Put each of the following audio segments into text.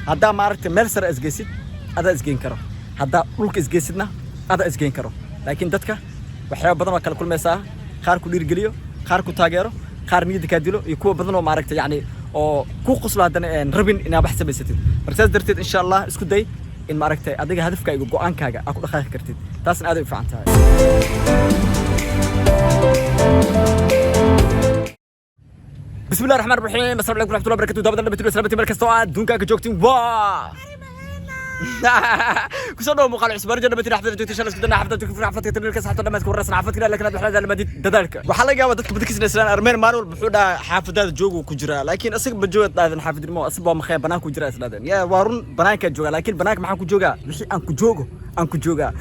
Haddaa maaragtay meel sare isgeysid, adaa isgeyn karo. Haddaa dhulka isgeysidna, adaa isgeyn karo. Laakiin dadka waxyaaba badan waa kala kulmaysaa: qaar ku dhiirigeliyo, qaar ku taageero, qaar niyadda kaa dilo, iyo kuwa badan oo maaragtay yacni oo ku qoslo, haddana een rabin inaad wax samaysatid. Marka saas darteed, insha Allah, isku day in maaragtay adiga hadafkaaga iyo go'aankaaga aad ku dhaqaaqi kartid. Taasna aad ay u fiican tahay. بسم الله الرحمن الرحيم، السلام عليكم ورحمة الله وبركاته. دابا دابا سلامتي meel kasta oo aad adduunka ka joogtiin, waa kusoo dhawo muuqaal cusub. Arjo dhabatin xafada joogta shalay, isku dana xafada joogta, xafadka tanilka saxta dhamaadka wararsan xafadka, laakiin aad waxlaada lamadid dadaalka. Waxaa laga yaabaa dadka badankiisna islaan Armeen maalin walba wuxuu dhahaa xaafadaada joogu ku jiraa, laakiin isaga ba jooga dhaadan xaafadnimo, isaga waa maxay banaanku jiraa isdhaadeen. Yaa waa run, banaankaa joogaa, laakiin banaanka maxaan ku joogaa? Wixii aan ku joogo aan ku joogaa.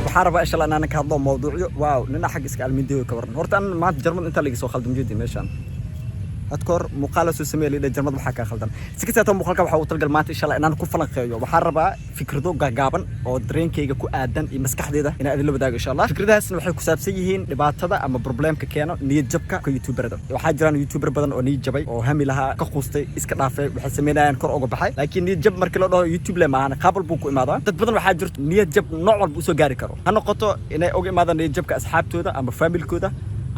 Waxaan rabaa insha Allah inaan ka hadlo mawduucyo. Waaw, nina xag iska almindeeyo ka waran. Horta an maanta Jarmad intaa laga soo khaldam jeedi meeshaan. Had kahor muuqaal soo sameeyay lidha Jarmad waxaa kaa khaldan. Si kasta muuqaalka waxaa ugu talagal maanta insha Allah inaan ku falanqeeyo. Waxaan rabaa fikrado gaagaaban oo dareenkayga ku aadan iyo maskaxdeyda inaan idinla wadaago insha Allah. Fikradahaasna waxay ku saabsan yihiin dhibaatada ama problemka keeno niyad jabka ka youtuberada. Waxaa jiraan youtuber badan oo niyad jabay, oo hami lahaa, ka quustay, iska dhaafay, waxay sameynayaan kor uga baxay. Laakiin niyad jab markii la dhaho YouTube le maahan, qaab walbuu ku imaadaa. Dad badan waxaa jirto niyad jab nooc walba usoo gaari karo. Ha noqoto inay uga imaadaan niyad jabka asxaabtooda ama faamilkooda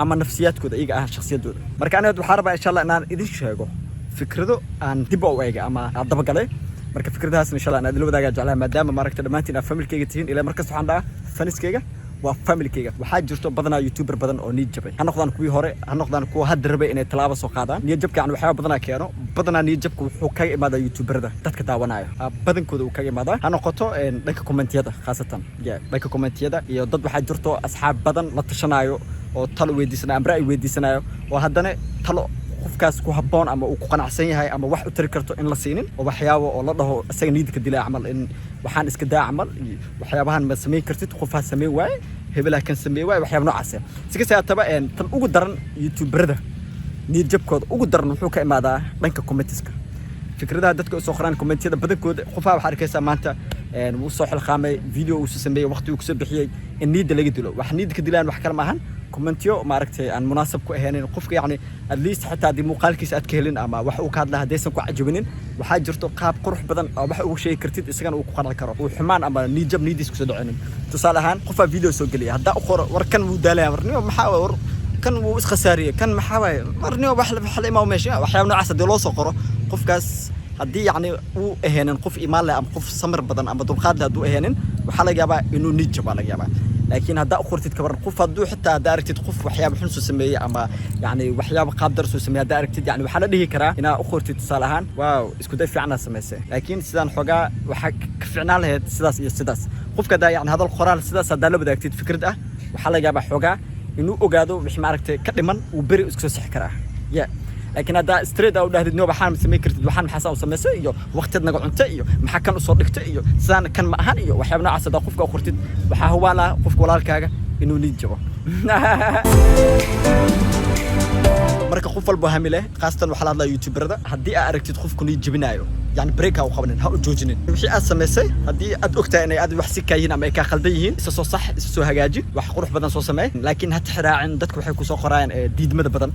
ama nafsiyaadkooda, iyaga ah shakhsiyadooda. Marka aniga waxaan rabaa insha Allah inaan idin sheego fikrado aan dib u eegay ama aan dabagalay. Marka fikradahaasna insha Allah inaan idinla wadaagaa jeclaha, maadaama maaragta dhammaantiin aad familkayga tihiin. Ilaa markasta waxaan dhahaa fanskayga waa familkayga. Waxaa jirto badanaa youtuber badan oo niyad jabay, ha noqdaan kuwii hore, ha noqdaan kuwa hadda rabay inay tallaabo soo qaadaan. Niyad jabka yani waxyaaba badanaa keeno. Badanaa niyad jabka wuxuu kaga imaadaa youtuberada, dadka daawanayo badankooda uu kaga imaadaa. Ha noqoto dhanka commentiyada, khaasatan dhanka commentiyada, iyo dad waxaa jirto asxaab badan la tashanaayo oo talo weydiisanayo ama ra'yi weydiisanayo, oo haddana talo qofkaas ku habboon ama uu ku qanacsan yahay ama wax u tari karto in la siinin, oo waxyaabo oo la dhaho isaga niyadka dilaa camal, in waxaan iska daa camal iyo waxyaabahan ma samayn kartid, qofaa samayn waaye, hebelaa kan sameey waaye, waxyaaba noocaas. Si kasta haataba, tan ugu daran youtuberada niyad jabkooda ugu daran wuxuu ka imaadaa dhanka commentiska, fikradaha dadka usoo qoraan commentiyada badankooda. Qofaa waxaa arkaysaa maanta wuu soo xilqaamay, video uu soo sameeyey, waqti uu kusoo bixiyey, in niyadda laga dilo. Wax niyadda ka dilaan wax kale maahan, commentiyo maaragtay aan munaasab ku ahaynin qofka. Yacni at least xitaa haddii muuqaalkiisa aad ka helin ama wax uu ka hadla haddaysan ku cajabinin, waxaa jirto qaab qurux badan oo wax ugu sheegi kartid, isagana uu ku qanci karo, uu xumaan ama niyad jab niyadiis kusoo dhicinin. Tusaale ahaan, qofaa video soo geliya, haddaa u qoro "War kan wuu daalaya, war niyo maxaa, war kan wuu iskhasaariyey, kan maxaa waaye, war niyo wax wax la imaa meesha," waxyaaba noocaas haddii loo soo qoro qofkaas, haddii yacni uu ahaynin qof iimaan leh ama qof samir badan ama dulqaad leh hadduu ahaynin, waxaa laga yaabaa inuu niyad jab baa laga yaabaa. Laakiin haddaa u qortid kabaran qof hadduu xitaa haddaa aragtid qof waxyaaba xun soo sameeyey ama yacni waxyaaba qaab dar soo sameeyey haddaa aragtid, yani waxaa la dhihi karaa inaa u qortid tusaale ahaan: "Waaw, isku day fiican aad samaysay, laakiin sidaan xoogaa waxaa ka ficnaan lahayd sidaas iyo sidaas." Qofka haddaa yani hadal qoraal sidaas haddaa la wadaagtid fikrad ah, waxaa laga yaabaa xoogaa inuu ogaado wixii maaragtay ka dhiman, uu beri isku soo sixi karaa. Yeah, laakiin haddaa straight aa u dhahdid: "No, waxaan samayn kartid, waxaan maxaa u samaysay iyo waqtiad naga cunta iyo maxaa kan usoo dhigtay iyo sidaan kan ma ahan," iyo waxyaaba noocaas haddaa qofka u qortid, waxaa hubaala qofka walaalkaaga inuu niyad jabo. Marka qof walba hami leh, khaasatan waxaa la hadlaya youtuberada, haddii aad aragtid qofku niyad jabinaayo, yani break ha u qabanin, ha u joojinin. Wixii aad samaysay haddii aad ogtahay inay aad wax si kaa yihiin ama ay kaa khaldan yihiin, isa soo sax, isa soo hagaaji, wax qurux badan soo samee, laakiin ha tixraacin dadka waxay kusoo qorayaan diidmada badan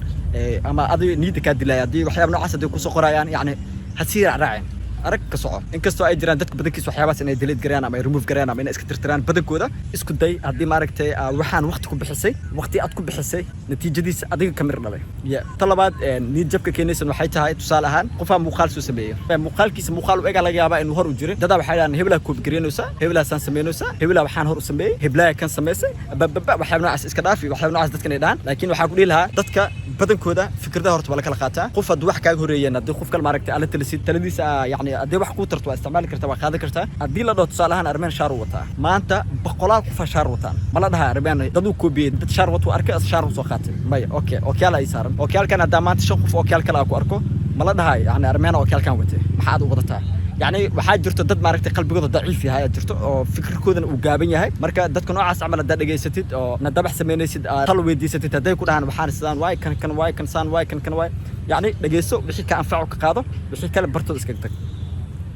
ama adiga niyadda kaa dilaya. Haddii waxyaaba noocaas hadday kusoo qorayaan, yani ha sii raacraacin, arag ka soco. Inkastoo ay jiraan dadka badankiis waxyaabahaas inay delete gareeyaan ama ay remove gareeyaan ama inay iska tirtiraan badankooda, isku day haddii maaragtay waxaan waqti ku bixisay, waqti aad ku bixisay natiijadiisa adiga ka mir dhalay. Yeah, ta labaad niyad jabka keenaysan waxay tahay, tusaale ahaan, qofaa muuqaal soo sameeyey, muuqaalkiisa muuqaal u egaa laga yaabaa inuu hor u jiray. Dadaa waxay dhahaan: "Hebelaa copy gareynaysaa, hebelaa saan samaynaysaa, hebelaa waxaan hor u sameeyey, hebelaa kan samaysay," bababa, waxyaaba noocaas iska dhaafi, waxyaaba noocaas dadkan ay dhahaan. Laakiin waxaa ku dhihi lahaa dadka badankooda fikradaha horta waa la kala qaataa. Qof hadduu wax kaaga horeeyeen, haddii qof kale maaragtay aad la talisid, taladiisa yani haddii wax kuu tarto, waa isticmaali kartaa, waa qaadan kartaa. Haddii la dhaho tusaale ahaan Armeen shaar u wataa, maanta boqolaal qofa shaar wataan, ma la dhahaa Armeen dad uu koobiyey? Dad shaar watu arkay, shaar uu soo qaatay? Maya. Okay, ookiyaal ay saaran, ookiyaalkan haddaa maanta shan qof ookiyaal kale aa ku arko, ma la dhahay yani Armeen ookiyaalkan watay, maxaad u wadataa? Yani waxaa jirto dad maaragtay qalbigooda daciif yahay ayaa jirto oo fikirkoodana uu gaaban yahay. Marka dadka noocaas camal haddaa dhegaysatid oo nadabax samaynaysid, aad tal weydiisatid, hadday ku dhahaan waxaan sidaan waay, kan kan waay, kan saan waay, kan kan waay, yacni dhegeyso, wixii ka anfaco ka qaado, wixii kale bartooda iskaga tag.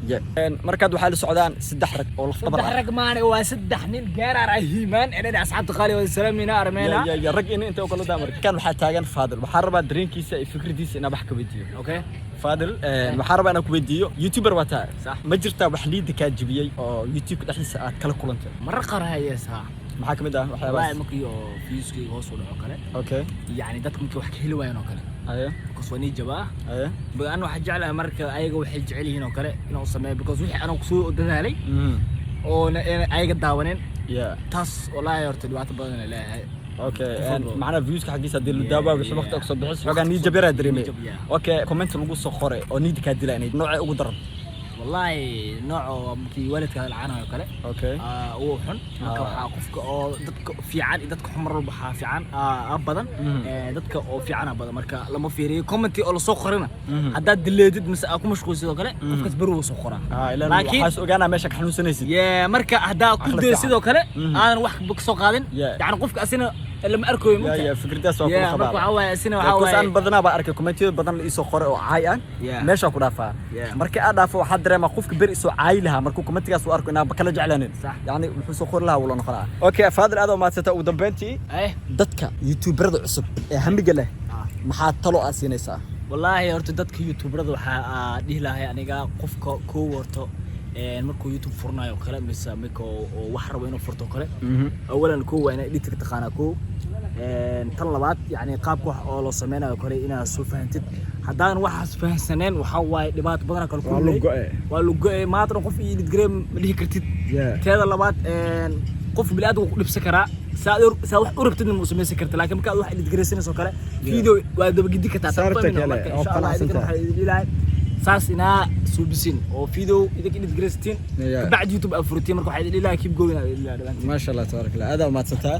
Yeah. Markaad waxaa la socdaan saddex rag oo lafdabar Saddex ah. Rag maane, waa saddex nin gaaraar ah, hiimaan inay asxaabta qaali wada salaamina armeena. Ya, rag in inta kala daa. Marka kan waxaa taagan Faadil, waxaa rabaa dareenkiisa iyo fikradiisa inaan wax ka weydiiyo. Okay. Faadil, waxaa rabaa inaan ku weydiiyo, YouTuber waa tahay. Sax. Ma jirtaa wax liida kaa jibiyey oo YouTube dhexdiisa aad kala kulantay? Marar qaar hayeysaa. Maxaa kamid ah Wallaahi, waxyaabahaas? Markii oo viewskayga hoos u dhaco kale, yacni dadka markii wax ka heli waayaan oo kale, because waa nii jabaa. Ba ana waxaa jeclahay marka ayaga waxay jecel yihiin oo kale inaan u sameeyo, because wixii anaa kusoo dadaalay oona ayaga daawanin, taas wallaahi horta dhibaato badan ay leeyahay. Okay. Qof walba. Macnaha viewska xaggiisa haddii la daawaa wixii waqti aad soo bixis, xoogaa Waqti nii soo jab yaraa bixis, dareemay. Niyad jab, yeah. Okay, comment lagu soo qoray oo niida kaa dilaa inay noocee ugu daran? Wallaahi, nooc oo markii waalidka lacanayo kale, ugu xun marka. Waxaa qofka oo dadka fiican iyo dadka xun mar walba waxaa fiican badan. Dadka oo fiicana badan marka lama fiiriyo commenti oo lasoo qorina. Haddaad dileedid mise aad ku mashquulsid oo kale, qofkaas beri wuu soo qoraa. Ilaan Laakiin- waxaas ogaanaa meesha ka xanuunsanaysid. Yeah, marka haddaa ku Aqli daysid fiican. sidoo kale, aadan wax ka soo qaadin, yacni qofka asina lama arkayo. Ya, fikradaas waa kula Yeah, marka qabaa. waxaa waaye asina waxaa Because waaye aan badanaa baa arkay commentiyada badan la iisoo qoray oo caay ah. Meeshaa ku dhaafaa. Marka aad dhaafo, waxaa dareemaa qofka beri isoo caayi lahaa markuu commentigaas u arko inaan kala jeclaanin. Yacni wuxuu soo qori lahaa wuu la noqonaa. Okay, Faadil, aad oo maadsata. Ugu dambeyntii, dadka youtuberada cusub ee hamiga leh, maxaa talo aad siinaysaa? Wallaahi, horta dadka youtuberada waxaa dhihi lahay aniga, qofka koo horto markuu YouTube furnayo oo kale mise marka oo wax rabo inuu furto oo kale, awalan koo waa inaa editka taqaanaa koo. Tan labaad, yani qaabka wax oo loo sameynayo kale inaad soo fahantid. Haddaan waxaas fahansaneen, waxaa waaye dhibaato badan kale. Waa lagu go'e. Waa lagu go'e. Maantana qof iyo edit garee ma dhihi kartid. Teeda labaad, qof bini'aadam wuu ku dhibsan karaa. Saa wax u rabtidna ma u samaysan karta, laakiin marka aad wax edit garaysanayso kale, video waa dabagedi kartaa. Saarta Fahmin, kale, marka oo insha Allah idinkana qanacsantahay. waxaa idin dhihi lahay saas inaa suubisin oo video idinka edit garaysatiin, kabacdi YouTube aad furitiin. Marka waxaa idin dhihi lahay keep going aa idin dhihi lahay dhammaantiin. Maasha Allah, tabaaraka Allah, aad umahadsantaa.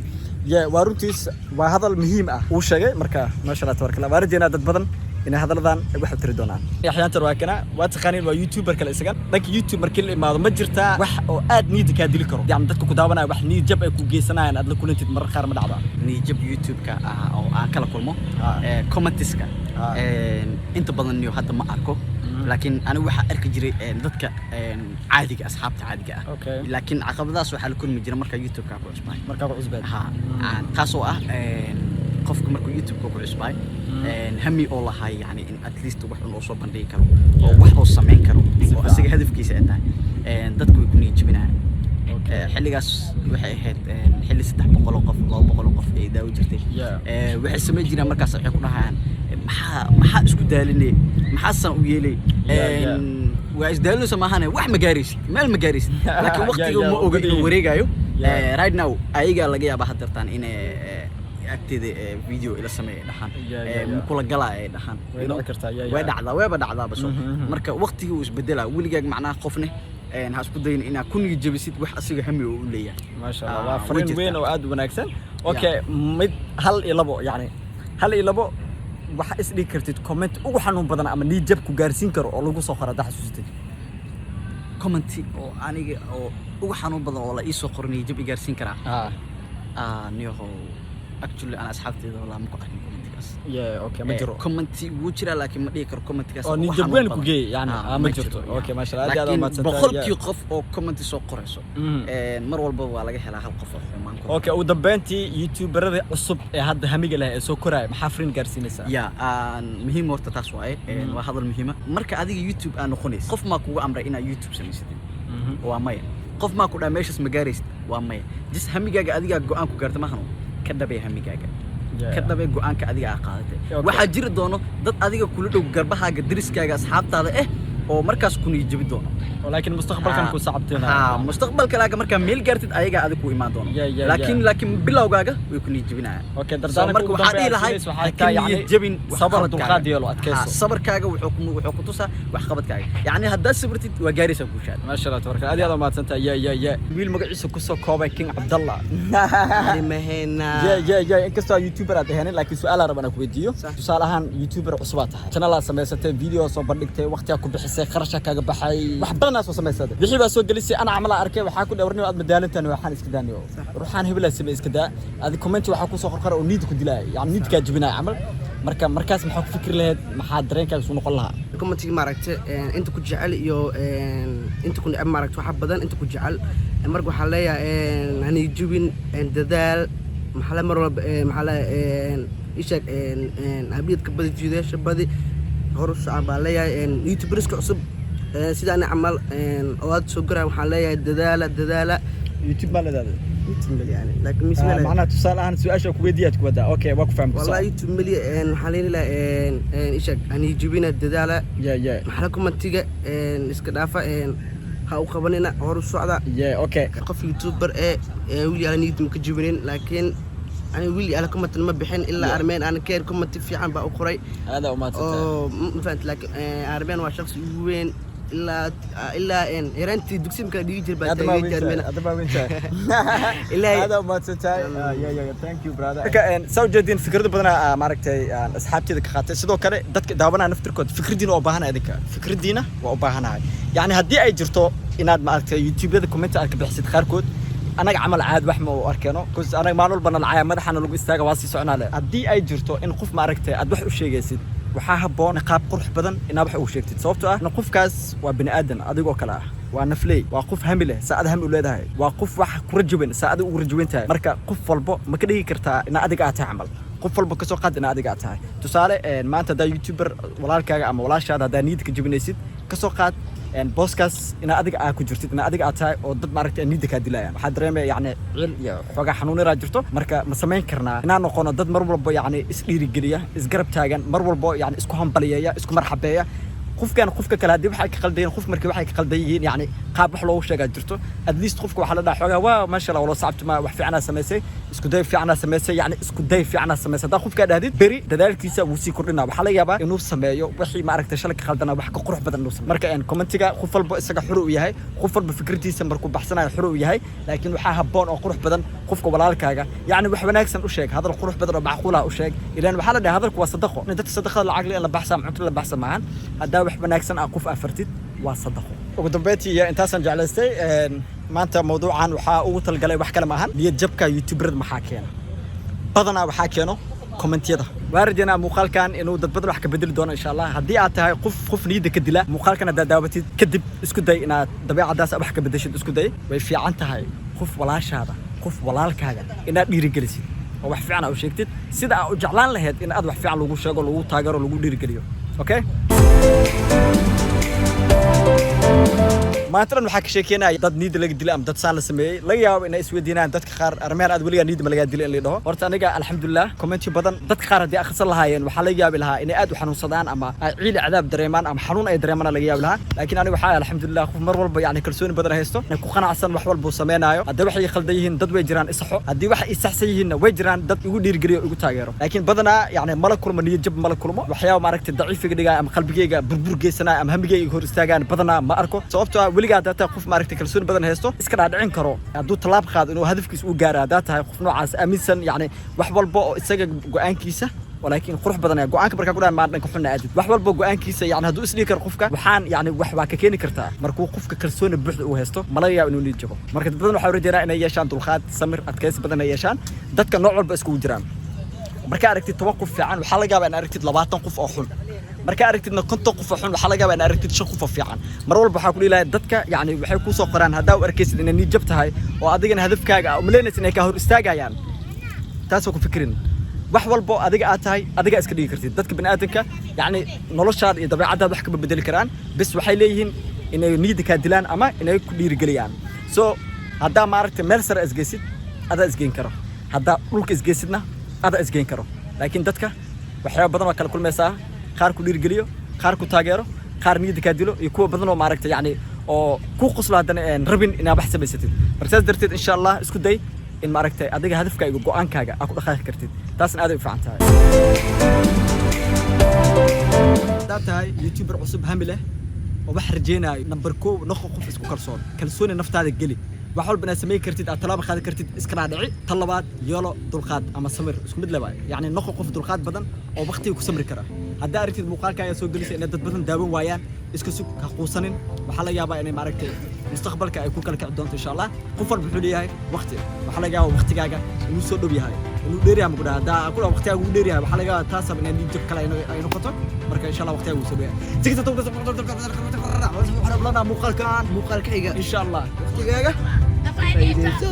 Ya, waa runtiis, waa hadal muhiim ah uu sheegay. Marka maasha Allah, tabaaraka Allah, waa rajeynaa dad badan inay hadalladan ay wax u tiri doonaan. Yaxyaantar waa kana, waa taqaaniin, waa YouTuber kale isagan. Dhanka YouTube markii la imaado, ma jirtaa wax oo aad niyadda kaa dili karo, yacni dadka ku daawanaya wax niyad jab ay ku geysanayaan aad la kulantid marar qaar, ma dhacdaa? Niyadjab YouTube-ka ah oo aan kala kulmo, commentiska, inta badan niyo hadda ma arko, laakiin anigu waxaa arki jiray dadka caadiga, asxaabta caadiga ah. Laakiin caqabadaas waxaa la kulmi jira markaa YouTube-ka ku cusbahay. Markaa ku cusbeed. Ha, taasoo ah qofka markuu YouTube-ka ku cusbaay, hami oo lahay, yani in at least wax un oo soo bandhigi karo oo wax oo samayn karo oo asiga hadafkiisa ay tahay, dadku way ku niyad jebinayaan. Xilligaas waxay ahayd xilli 300 oo qof, 200 oo qof ay daawo jirtay. Waxay samayn jireen markaas, waxay ku dhahayaan, Maxaa isku daalinay? Maxaa saan u yeelay? Waa isdaalinaysa maahane, wax ma gaaraysid, meel ma gaaraysid." Laakiin waqtiga ma oga inuu wareegayo. Right now ayagaa laga yaabaa haddeertaan inay agteeda video ila sameeya ay dhahaan, kula galaa ay dhahaan. Way dhici kartaa, yeah. Way dhacdaa, wayba dhacdaaba. So marka waqtigii uu isbedelaa weligaag, macnaha qofne ha isku dayin inaad ku niyad jabisid wax asiga hami oo u leeyahay. Maasha Allah, waa way fariin jirtaa. weyn oo aad u wanaagsan. Okay, mid hal iyo labo, yacni hal iyo labo waxa is dhigi kartid comment ugu xanuun badan ama niyad jab ku gaarsiin karo oo lagu soo qoro haddaa xasuusatid? Commenti oo aniga oo ugu xanuun badan oo la ii soo qoro niyad jab i gaarsiin karaa, niyahow, actually ana asxaabteyda walaa ma ku arkin commentigaas. Yeah, okay, ma jiro. Commenti wuu jiraa, laakiin ma dhihi karo commentigaas Oo ugu niyad jab xanuun weyn ku badan. geeyay, yani, ma jirto. Yeah. Okay, maasha Allah, aad iyo aad Laakiin umahadsantahay, 100kii yeah. qof oo commenti soo qorayso, mar walba waa laga helaa hal qof oo xumaan ku. Okay, ugu dambeyntii, youtuberada cusub ee hadda hamiga leh ee soo koraya, maxaa fariin gaarsiinaysaa? Ya, aan muhiim horta taas waaye. Waa hadal muhiima. Marka adiga YouTube aa noqonaysa, qof maa kugu amray inaad YouTube samaysatid? Waa maya. Qof maa ku dhaha meeshaas ma gaaraysid? Waa maya. Just hamigaaga adigaa go'aan ku gaarta mahano, ka dhabay hamigaaga, ka dhabay go'aanka adiga aa qaadatay. Waxaa jiri doono dad adiga kula dhow, garbahaaga, deriskaaga, asxaabtaada oo markaas ku niyad jabi doono. Oo laakiin mustaqbalkan ku sacabteenaya. Ha, mustaqbalka laakiin markaa meel gaartid ayagaa adiga ku imaan doono. Laakiin bilowgaaga way ku niyad jebinayaan. Okay, So, dardaaranka marka ugu waxaa dambeeya dhihi lahay, aad siinayso waxay ha ka tahay, niyad yacni, jebin sabar, waxqabadkaaga. dulqaad yeelo, adkayso. Ha, sabarkaaga wuxuu ku tusaa waxqabadkaaga, yacni haddaad sabirtid waa gaaraysaa guushaada. Maasha Allah, tabaraka, aad iyo aad umahadsantahay. Ya, wiil magaciisa kusoo koobay King Cabdallah. Arrimaheena. Ya, inkastoo aad YouTuber aad ahayn, laakiin su'aal aan rabaa inaan ku weydiiyo. Tusaale ahaan, YouTuber cusub aad tahay, channel aad samaysatay, video soo bandhigtay, waqtigaa ku bixisay, kharashaa kaaga baxay, wax badan aad soo samaysatay, wixii baa soo gelisay. Ana camal aan arkay, waxaa ku dhawarniyo aad madaalantan, waxaan iska daaniyo, ruuxaan hebelaa samey, iska daa. Adi comment waxaa kusoo qorqora oo niid ku dilaaya, yani niid kaa jebinaya camal. Marka markaas maxaa ku fikri lahayd? Maxaa dareenkaaga suu noqon lahaa? Commentiga maaragta inta ku jecel iyo inta ku neceb, maaragta waxa badan inta ku jecel. Marka waxaa leeyahay hanay jubin, dadaal maxaa le mar walba maxaa le isheeg habiyadka badi, jiidayaasha badi, hor u socon baa leeyahay. Youtuberska cusub sida ani camal oo aad soo garaya, waxaan leeyahay dadaala, dadaala. YouTube maa leedahay? YouTube mali yani, laakiin mis male. Macnaha tusaale ahaan su-aasha ku weydiiyaad ku wadaa. Okay, waa ku fahmay. Wallahi YouTube mali. Waxaan leeyahay isheeg hanay jubina, dadaala. Maxaa commentiga iska dhaafa, ha u qabanina, hor u socda. Yeah, okay. Qof youtuber ee wili ala niyad ma ka jibinin, laakiin ani wili ala comment ma bixin ilaa Armeen aan keer comment fiican baa u qoray. Aada umahadsantahay. Oo ma fahant, laakiin Armeen waa shakhsi ugu weyn ilaa yaraantii dugsiga markaa dhigi jir baa taageeri Armeen. Aad baa weyntahay. Ilaa Aad umahadsantahay. Yeah, thank you, brother. Marka saa ujeedin fikrado badan maaragtay aan asxaabteyda ka qaatay. Sidoo kale dadka daawanaya naftirkooda fikradiina waa u baahanahay, idinka fikradiina waa u baahanahay. Yacni haddii ay jirto inaad maaragtay YouTube-yada comment aad ka bixisid qaarkood, anaga camal caad wax ma u arkeeno, cause anaga maalin walba nalacaya, madaxana lagu istaaga, waa sii soconaa le. Haddii ay jirto in qof maaragtay aad wax u sheegaysid, waxaa habboon qaab qurux badan inaad wax ugu sheegtid, sababtoo ah in qofkaas waa bini aadan adigoo kale ah, waa nafley, waa qof hami leh saa ad hami u leedahay, waa qof wax ku rajawen saa adiga ugu rajawen tahay. Marka qof walbo ma ka dhigi kartaa inaa adiga aad tahay camal? Qof walba kasoo qaad inaa adiga aad tahay tusaale maanta haddaa youtuber walaalkaaga ama walaashaada haddaa niyadda ka jebinaysid, kasoo qaad booskaas inaa adiga aa ku jirtid, inaa adiga aad tahay oo dad maaragtay niyadda kaa dilayaan, waxaa dareemaya yacni ciil iyo xoogaa xanuun yaraa jirto. Marka ma samayn karnaa inaan noqono dad mar walbo yacni isdhiirigeliya, isgarab taagan, mar walbo yacni isku hambaliyeeya, isku marxabeeya? Qofkan qofka kale haddii waxay ka qaldan yihiin, qof markii waxay ka qaldan yihiin, yacni qaab wax loogu sheegaa jirto. At least qofka waxaa la dhaha xoogaa, waa maasha Allah, walo sacabtuma, wax fiicanaa samaysay, isku day fiicanaa samaysay, yacni isku day fiicanaa samaysay. Haddaa qofkaa dhahdid, beri dadaalkiisa wuu sii kordhinaa. Waxaa laga yaabaa inuu sameeyo wixii maaragtay shalay ka qaldanaa wax ka qurux badan inuu sameeyo. Marka commentiga qof walba isaga xur u yahay, qof walba fikradiisa markuu baxsanayo xur u yahay, laakiin waxaa habboon oo qurux badan qofka walaalkaaga yacni wax wanaagsan u sheeg, hadal qurux badan oo macquul ah u sheeg. Ilaan waxaa la dhahay hadalku waa sadaqo. In dadka sadaqada lacag le in la baxsa ama cunto la baxsa maahan. Haddaa wax wanaagsan ah qof afartid, waa sadaqo. Ugu dambeyntii iyo intaasaan jeclaystay maanta mawduucan waxaa ugu talgalay wax kale maahan, niyad jabka youtuberada maxaa keena? Badanaa waxaa keeno commentiyada. Waan rajaynaa muuqaalkan inuu dad badan wax ka bedeli doono, insha Allah. Haddii aad tahay qof niyadda ka dila, muuqaalkan haddaad daawatid kadib, isku day inaad dabeecadaas wax ka bedeshid. Isku day, way fiican tahay qof walaashaada, qof walaalkaaga inaad dhiirigelisid oo wax fiican aa u sheegtid, sida aa u jeclaan lahayd in aad wax fiican lagu sheego, lagu taageero, lagu dhiirigeliyo. Okay, maanta dhan waxaa ka sheekeynaya dad niida laga dilay ama dad saan la sameeyey. Laga yaabo inay isweydiinayaan dadka qaar, "Armeen, aad weligaa niida ma lagaa dilay?" in la dhaho. Horta aniga alxamdulilah, commenti badan dadka qaar haddii akhrisan lahaayeen, waxaa laga yaabi lahaa inay aad u xanuunsadaan ama ay ciili cadaab dareemaan ama xanuun ay dareemaan laga yaabi lahaa. Laakiin aniga waxaa alxamdulilah qof mar walba yani kalsooni badan haysto, ku qanacsan wax walba uu sameynaayo. Haddii waxay khaldan yihiin, dad way jiraan isaxo. Haddii wax ay saxsan yihiinna, way jiraan dad igu dhiirigeliyo, igu taageero. Laakiin badanaa yani mala kulmo niyad jab, mala kulmo waxyaaba maaragtay daciifiga dhigaya ama qalbigayga burbur geysanaya ama hamigayga hor istaagaan, badanaa ma arko, sababtoo ah weligaa haddaa tahay qof maaragtay kalsooni badan haysto, iska dhaadhicin karo hadduu tallaab qaado inuu hadafkiisa uu gaaro. Haddaa tahay qof noocaas aaminsan, yacni wax walba oo isaga go-aankiisa, walaakiin qurux badan ayaa go-aanka markaa ku dhahay maan dhanka xunna aadid, wax walba go-aankiisa yani hadduu isdhihi karo qofka waxaan yani wax waa ka keeni kartaa. Markuu qofka kalsooni buuxda uu haysto, ma laga yaabo inuu niyad jabo. Marka dad badan waxaa rajeynaa inay yeeshaan dulqaad, samir, adkaysi badan ay yeeshaan. Dadka nooc walba iskugu jiraan. Markaa aragtid 10 qof fiican, waxaa laga yaabaa in aragtid 20 qof oo xun. Markaa aragtidna 50 qof oo xun, waxaa laga yaabaa in aragtid shan qof oo fiican. Mar walba waxaa ku dhihi lahaa dadka yani waxay kusoo qoraan, haddaa u arkaysid inay niyad jab tahay oo adigana hadafkaaga aa umalaynaysid inay kaa hor istaagayaan, taasoo ku fikirin. Wax walbo adiga aad tahay, adiga iska dhigi kartid. Dadka bini'aadanka yacni noloshaada iyo dabeecaddaada wax kama bedeli karaan, bes waxay leeyihiin inay niyadda kaa dilaan ama inay ku dhiirigeliyaan. So haddaa maaragtay meel sare isgeysid, adaa isgeyn karo. Haddaa dhulka isgeysidna, adaa isgeyn karo. Laakiin dadka waxyaaba badan waa kala kulmaysaa: qaar ku dhiirigeliyo, qaar ku taageero, qaar niyadda kaa dilo, iyo kuwa badan oo maaragtay yacni oo ku qoslo haddana een rabin inaad wax samaysatid. Marka saas darteed, insha Allah, isku day in maaragtay adiga hadafkaaga, go-aankaaga aad ku dhaqaaqi kartid. Taasna aad ay u fiican tahay. Haddaad tahay youtuber cusub, hami leh oo wax rajeynayo, number 1, noqo qof isku kalsoon. Kalsooni naftaada geli, wax walba inaad samayn kartid, aad tallaabo qaadi kartid, iska dhaadhici. Tan labaad, yeelo dulqaad ama samir, isku mid leba. Yacni noqo qof dulqaad badan oo waqtiga ku samri kara. Haddaa aragtid muuqaalkaaga soo gelisay inay dad badan daawan waayaan, iska sug, ha quusanin. Waxaa laga yaabaa inay maaragtay mustaqbalka ay ku kala kici doonto, insha Allah. Qof walba wuxuu leeyahay waqti. Waxaa laga yaabaa waqtigaaga inuu soo dhow yahay. Inuu dheeryahay ma ku dhaha, haddaa ku dhaha waqtigaaga uu dheeryahay, waxaa laga yaabaa taasaba inay dhiig jab kale ay noqoto. Marka insha Allah waqtigaaga uu soo dheeryahay. Si kasta waxaan muuqaalkan Muuqaalka xiga. Insha Allah. Waqtigaaga faa'iidayso.